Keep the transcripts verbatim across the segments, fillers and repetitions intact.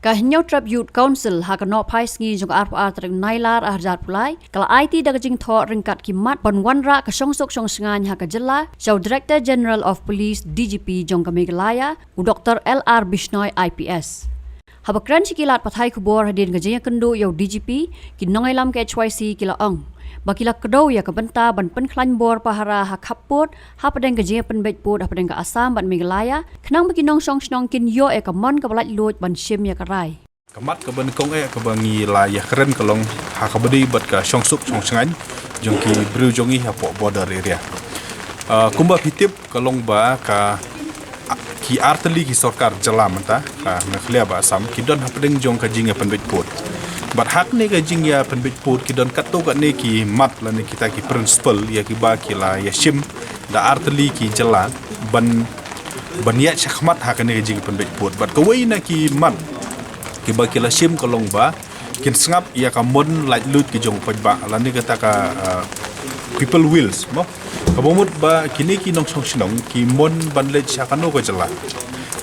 Ka Hynñiewtrep Youth Council ha ka nohphai sngi jong ka arphew ar tarik Nailar arhajar arphew lai ka la aiti da ka jingthoh ryngkat ki mat ban wanrah ka shongsuk shongsngain ha ka jylla sha u Director General of Police, D G P, jong ka Meghalaya, u Doctor L R Bishnoi, I P S. Haba kren sha ki lad pathai khubor hadien ka jingïakynduh ïa u D G P, ki nongïalam ka H Y C ki la ong ba ki la kdew ïa ka bynta ban pynkhlaiñ bor pahara ha khappud hapdeng ka jingïapynbeit pud hapdeng ka Assam bad Meghalaya, khnang ba ki nongshong shnong kin ïoh ïa ka mon kaba laitluid ban shim ïa ka rai. Ka mat kaba nyngkong eh kaba ngi la ïakren ka long ha kaba dei bad ka shongsuk shongsngain jong ki briew jong ngi hapoh border area. Ah, kumba phi tip ka long ba ka, ah, ki artylli ki sorkar jylla mynta ka Meghalaya bad Assam ki don hapdeng jong ka jingïapynbeit pud. Bad ha kane ka jingïapynbeit pud ki don katto katne ki mat lane kita ki principle ïa kiba ki la ïashim da artylli ki jylla ban, ban ïaid shakhmat ha kane ka jingïapynbeit pud. Bad kawei na ki mat kiba ki la shim ka long ba kin sngap ïa ka mon laitluid ki jong u paidbah lane kata ka, ah, people wills mo. Kaba mut ba kine ki nongshong shnong ki mon ban leit sha kano ka jylla.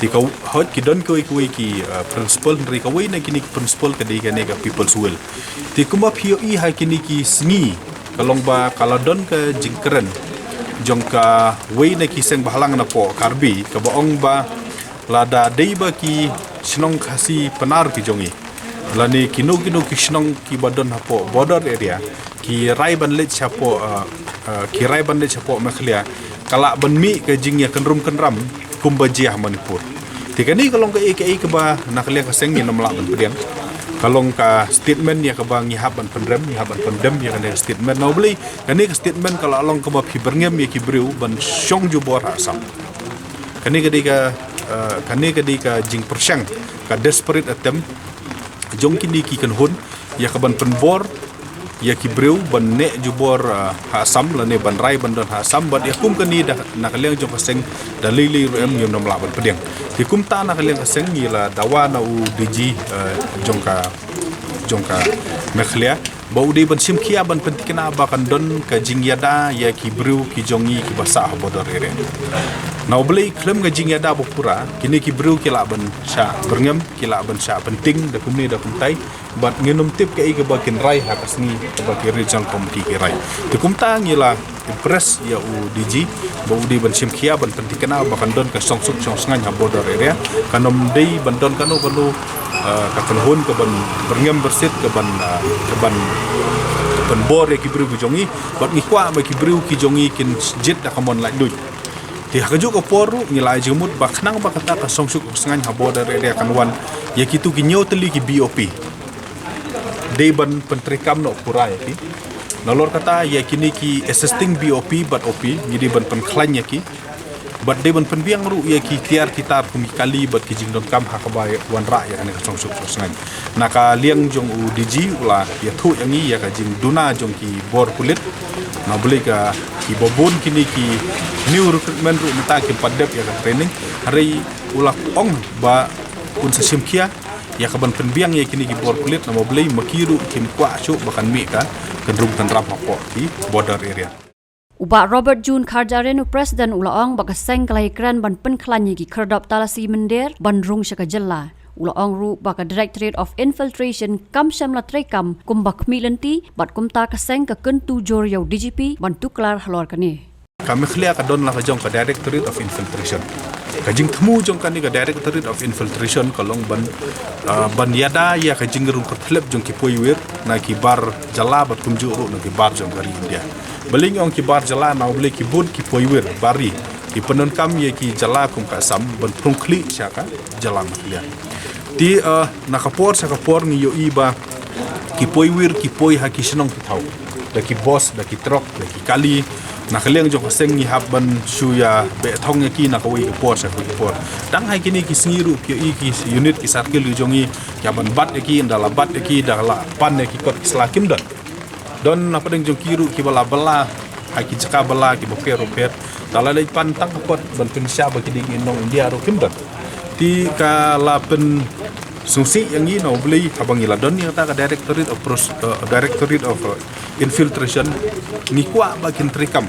Te ka hoi ki don kawei kawei ki, ah, principle, hynrei kawei na kine ki principle ka dei kane ka people's will. Te kumba phi ïohi ha kine ki sngi ka long ba ka la don ka jingkren jong kawei na ki seng bhalang napoh Karbi kaba ong ba lada dei ba ki shnong Khasi Pnar ki jong ngi lane kino kino ki shnong kiba don hapoh border area ki rai ban leit shapoh, ah, ah, ki rai ban leit shapoh Meghalaya, ka lah ban mih ka jingïakynrum kynram kumba jia ha Manipur. Te kane ka long kaei kaei kaba na ka liang ka seng ngin ym lah ban pdiang. Ka long ka statement ïa kaba ngi hap ban pynrem, ngi hap ban pyndem ïa kane ka statement. Na U Blei, kane ka statement ka la long kaba phi byrngem ïa ki briew ban shong jubor ha Assam. Kane ka dei ka, ah, kane ka dei ka jingpyrshang, ka desperate attempt jong kine ki kynhun ïa ka ban pynbor ïa ki briew ban neh jubor, ah, ha Assam lane ban rai ban don ha Assam. Bad ïa kum kane da na ka liang jong ka seng da lei lei ruh em ngim nym lah ban pdiang. Te kumta na ka liang ka seng ngi la dawa na u D G, ah, jong ka, jong ka Meghalaya ba u dei ban shim khia ban pynthikna ba kan don ka jingïada ïa ki briew ki jong ngi kiba sah ha border area. Na U Blei khlem ka jingïada ba pura kine ki briew ki lah ban shah byrngem, ki lah ban shah pynting da kumne da kumtai. Bad ngin ym tip kaei kaba kin rai ha ka sngi kaba ki regional committee ki rai. Te kumta ngi la impress ïa u D G ba u dei ban shim khia ban pynthikna ba kan don ka shongsuk shongsngain ha border area. Kan ym dei ban don kano kano, ah, ka kynhun ka ban byrngem byrsit ka ban, ah, ka ban pynbor ïa ki briew ki jong ngi. Bad ngi kwah ba ki briew ki jong ngi kin jied da ka mon laitluid. Te ha kajuh ka por ruh ngi la ai jingmut ba khnang ba kata ka shongsuk shongsngain ha border area kan wan ïa kito ki hynñiew tylli ki B O P. Dei ban pyntreikam noh pura ïa ki. Nalor kata ïa kine ki existing B O P bad O P ngi dei ban pynkhlaiñ ïa ki. Bad dei ban pynbiang ruh ïa ki tiar ki tar kum ki kali bad ki jingdonkam ha kaba wanrah ïa kane ka shongsuk shongsngain. Na ka liang jong u D G u la ïathuh ïa ngi ïa ka jingduna jong ki bor pulit. Na U Blei ka kiba bun kine ki new recruitment ruh mynta kim pat dep ïa ka training. Hynrei u la ong ba un sa shim khia ïa ka ban pynbiang ïa kine ki bor pulit, na U Blei ma ki ruh kim kwah shuh ba kan mih ka kynrum kynram hapoh ki border area. U Bah Robert June Kharjahrin, u President, u la ong ba ka seng ka la ïakren ban pynkhlaiñ ïa ki khyrdop talasi mynder ban rung sha ka jylla. U la ong ruh ba ka Directorate of Infiltration kam shym la treikam kumba khmih lynti bad kumta ka seng ka kyntu jur ïa u D G P ban tuklar halor kane. Ka Meghalaya ka don la ka jong ka Directorate of Infiltration. Ka jingthmu jong kane ka Directorate of Infiltration ka long ban, ah, ban ïada ïa ka jingrung kyrthlep jong ki poiwir na ki bar jylla bad kumjuh ruh na ki bar jong ka ri India. Balei ngi ong ki bar jylla? Na U Blei ki bun ki poiwir bar ri ki pyndonkam ïa ki jylla kum ka Assam ban phrung khlieh sha ka jylla Meghalaya. Te, ah, na ka por sha ka por ngi ïohi ba ki poiwir ki poi ha ki shnong ki thaw da ki bus, da ki truck, da ki kali. Na ka liang jong ka seng ngi hap ban shu ïa beh thong ïa ki na kawei ka por sha kawei ka por. Tang ha kine ki sngi ruh phi ïohi ki unit ki circle ki jong ngi ki hap ban bat ïa ki, ynda la bat ïa ki da la pan ïa ki kot ki sla, kim don. Don na pdeng jong ki ruh kiba la bylla ha ki jaka bylla kiba pher ruh pher. Da la leit pan tang ka kot ban pynshisha ba ki dei ki nong India ruh, kim don. Te ka la pynsngewsih ïa ngi, na U Blei, haba ngi la don ïa kata ka Directorate of Pros-, eh, Directorate of, eh, Infiltration, ngi kwah ba kin treikam.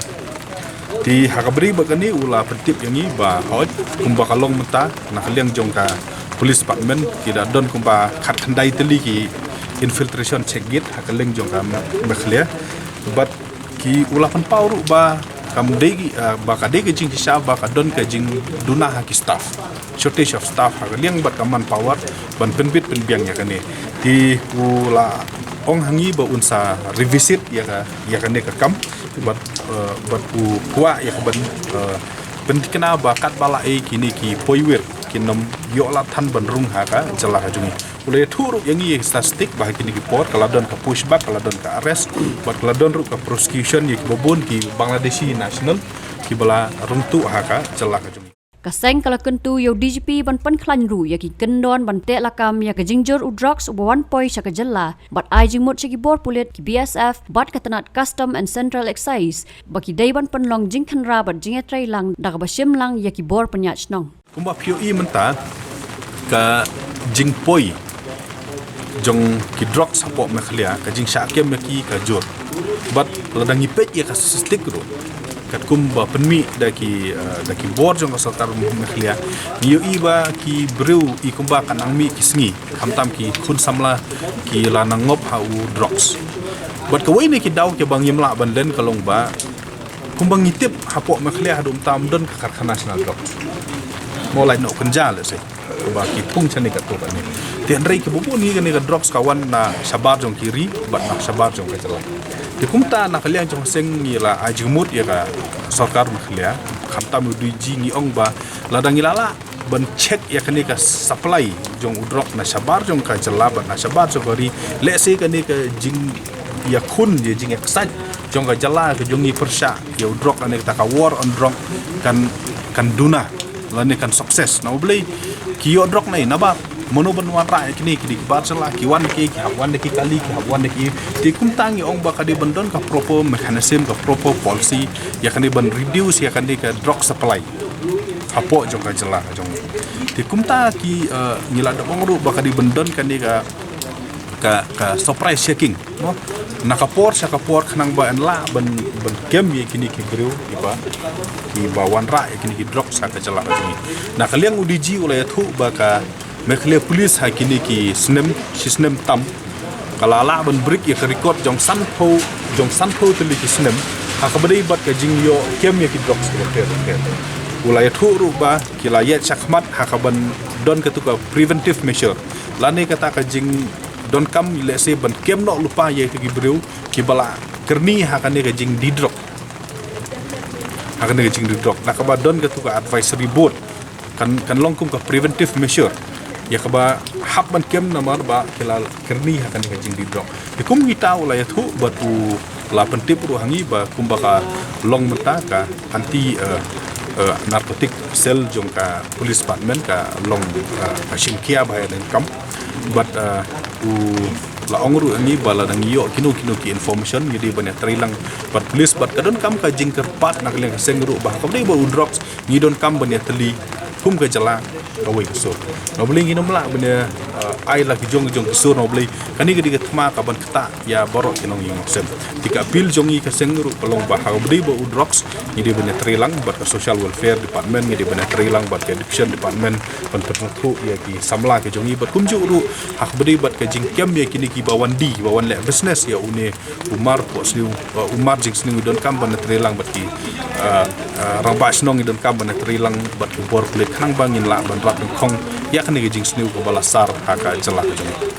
Te ha kaba ri bad kane u la pyntip ïa ngi ba hooid, kumba ka long mynta na ka liang jong ka Police Department ki da don kumba khatkhyndai tylli ki infiltration check gate ha ka liang jong ka Meghalaya. Bad ki u la pynpaw ruh ba kam dei ki, ah, ba ka dei ka jingshisha ba ka don ka jingduna ha ki staff, shortage of staff ha ka liang bad ka manpower ban pynbit pynbiang ïa kane. Te u la ong ha ngi ba un sa revisit ïa ka, ïa kane ka kam bad, ah, bad u kwah ïa ka ban, ah, pynthikna ba katba la ei kine ki poiwir kin ym ïoh lad than ban rung ha ka jylla ka jong ngi. U la ïathuh ruh ïa ngi ïa ki statistic ba ha kine ki por ka la don ka pushback, ka la don ka arrest bad ka la don ruh ka prosecution ïa kiba bun ki Bangladeshi national kiba la rung tuh ha ka jylla ka jong ngi. Ka seng ka la kyntu ïa u D G P ban pynkhlaiñ ruh ïa ki kyndon ban teh lakam ïa ka jingjur u drugs uba wan poi sha ka jylla bad ai jingmut sha ki bor pulit, ki B S F bad ka tnat Custom and Central Excise ba ki dei ban pynlong jingkhynra bad jingïatreilang da kaba shim lang ïa ki bor pynïaid shnong. Kumba phi ïohi mynta ka jingpoi jong ki drugs hapoh Meghalaya, ka jingshah kem ïa ki ka jur. Bad lada ngi peit ïa ka statistic ruh, katkum ba pynmih da ki, eh, da ki bor jong ka sorkar Meghalaya, ngi ïohi ba ki briew i kumba ka nang mih ki sngi, khamtam ki khun samla ki la nang ngop ha u drugs. Bad kawei na ki daw kiba ngim lah ban len ka long ba kumba ngi tip hapoh Meghalaya haduh mynta ym don ka karkhana shna drugs. Mo lait noh kynja lehse. Kumba ki pung shane katto katne. Te hynrei kiba bun hi kane ka drugs ka wan na shabar jong ki ri bad na shabar jong ka jylla. Te kumta na ka liang jong ka seng ngi la ai jingmut ïa ka sorkar Meghalaya, khamtam u D G ngi ong ba lada ngi la lah ban check ïa kane ka supply jong u drug na shabar jong ka jylla bad na shabar jong ka ri. Lehse kane ka jingïakhun, ïa jingïaksaid jong ka jylla ka jong ngi pyrshah ïa u drug, lane kata ka war on drug kan, kan duna lane kan success. Na u Blei ki ïoh drug nai naba mano ban wanrah ïa kine, ki dei ki bar jylla, ki wan ki, ki hap wan da ki kali, ki hap wan da ki. Te kumta ngi ong ba ka dei ban don ka proper mechanism, ka proper policy ïa kane ban reduce ïa kane ka drug supply hapoh jong ka jylla ka jong ngi. Te kumta ki, eh, ngi la da ong ruh ba ka dei ban don kane ka, ka, ka surprise checking, no? Na ka por sha ka por khnang ba yn lah ban, ban kem ïa kine ki briew kiba, kiba wanrah ïa kine ki drug sha ka jylla ka jong ngi. Na ka liang u D G u la ïathuh ba ka Meghalaya Police ha kine ki snem, shi snem tam, ka la lah ban break ïa ka record jong sanphew, jong sanphew tylli ki snem ha kaba dei bad ka jingïoh kem ïa ki drugs kiba pher pher. U la ïathuh ruh ba ki la ïaid shakhmat ha kaban don katu ka preventive measure, lane kata ka jingdonkam, lehse ban kem noh lypa ïa kitu ki briew kiba la kyrni ha kane ka jingdie drug, ha kane ka jingdie drug. Na kaba don katu ka advisory board, kan, kan long kum ka preventive measure ïa kaba hap ban kem namar ba ki la kyrni ha kane ka jingdie drug. Te kum kita u la ïathuh bad u la pyntip ruh ha ngi ba kumba ka long mynta ka anti, eh, eh, narcotic cell jong ka police department ka long, eh, ka shim khia ba ïa donkam. Bad, eh, u la ong ruh ha ngi ba lada ngi ïoh kino kino ki information ngi dei ban ïatreilang bad police bad ka donkam ka jingkyrpad na ka liang ka seng ruh ba ha kaba dei bad u drugs ngi donkam ban ïatylli kum ka jylla kawei ka sur. Na u Blei ngin ym lah ban ïa, eh, ai la ki jong ki jong ki sur na u Blei. Kane ka dei ka thma kaban ktah ïa baroh ki nongïalam sem. Te ka appeal jong ngi ka seng ruh ka long ba ha kaba dei bad u drugs ngi dei ban ïatreilang bad ka social welfare department, ngi dei ban ïatreilang bad ka education department ban pynrem ïa ki samla ki jong ngi bad kumjuh ruh ha kaba dei bad ka jingkem ïa kine kiba wan die, kiba wan leh business ïa une u mar poh sniew, uh, u mar jingsniew, ngi donkam ban ïatreilang bad ki, uh, uh, rangbah shnong, ngi donkam ban ïatreilang bad ki bor pulit khnang ba ngin lah ban rat nyngkong ïa kane ka jingsniew kaba la sar ha ka jylla ka jong ngi.